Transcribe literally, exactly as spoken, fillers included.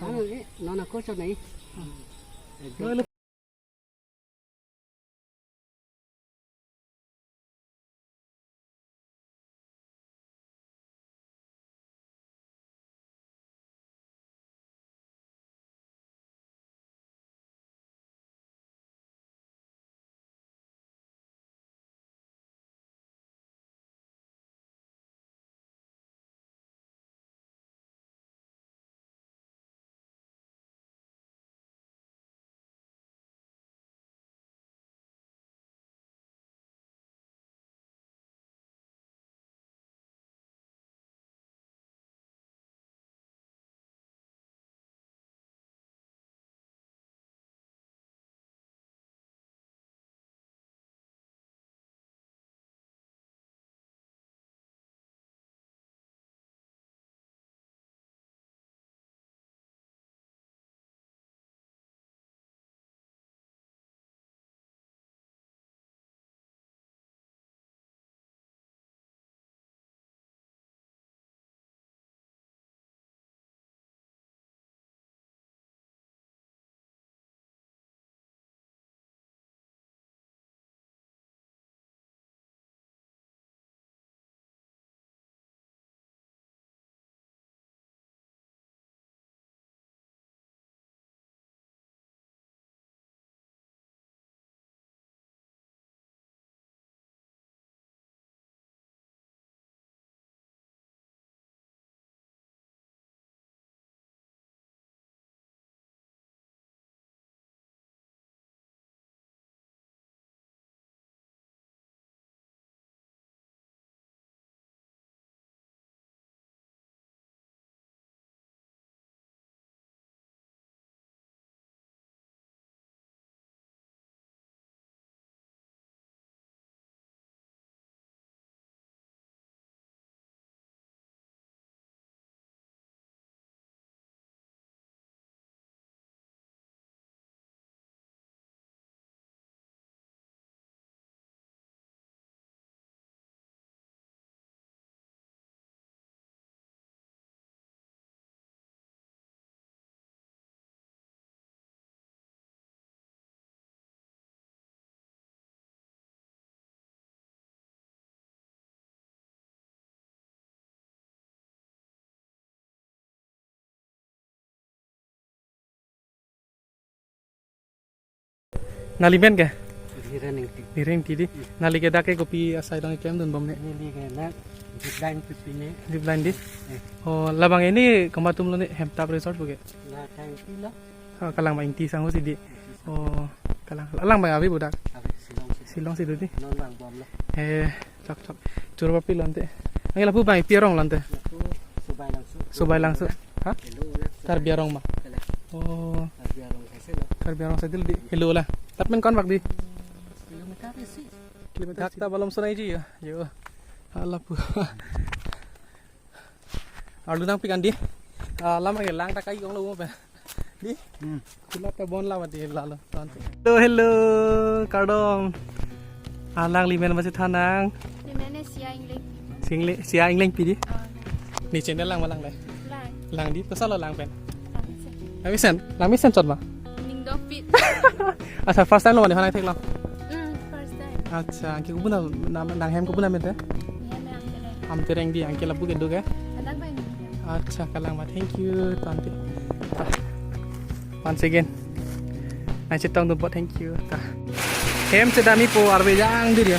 Sana eh, nona kosa na eh. Ekdom. Nangli men ke? Dhiren Ingti. Dhiren Ingti dei. Nangli ke dak ke kopi asai dong keklem dunbom ne? Neli ke la zip line pi pine. Zip line dei. Eh. Oh, labang ini komatum lo ne, Hemtap Resort pu ke? La Ingti lo. Oh, kalang abang Ingti sang ho si dei. Oh, kalang. Alang abang ave pu dak? Ave, Shillong si. Shillong si dei. Non vangbomlo. Eh, chok chok. Churbapi lo ante. Nangli lapu abang pi arong lo ante? Lapu Sobailangso. Sobailangso. Ha? Helo, helo. Karbi arong ma? Helo. Oh. Karbi arong side lo. Karbi arong side lo dei. Helo la. Dak pen ko-an bak dei? Kilometer isi. Kilometer dak isi. Ta balom sonai ji ya. Yo. Hala pu. Arlu nangpik an dei. Ah, lama ke lang ta kai ong lo mo pe. Dei. Hmm. Kulap ta bon lama dei lalo. Hello, hello, kardom. Alangli men masi thanang. Neli men Sia Ingleng. Sia Ingleng, Sia Inglengpi dei. Oh. Ne channel lang ma lang le? Lang. Lang dei, kosonlo lang pen? Lang mesen. Lang mesen, lang mesen chot ma? Ning dopik. Accha, first time lo mane hana thek lo? Hmm, first time. Accha, anke kopuna, nang, nanghem kopuna men te? Nanghem Amtereng. Amtereng dei, anke lapu kedo ke? Adak bai ni. Accha, kalang ma, thank you, tante. Once again. Nangchetong dunpo, thank you. Ta. Hem chedam-ipo arve jang dei ya.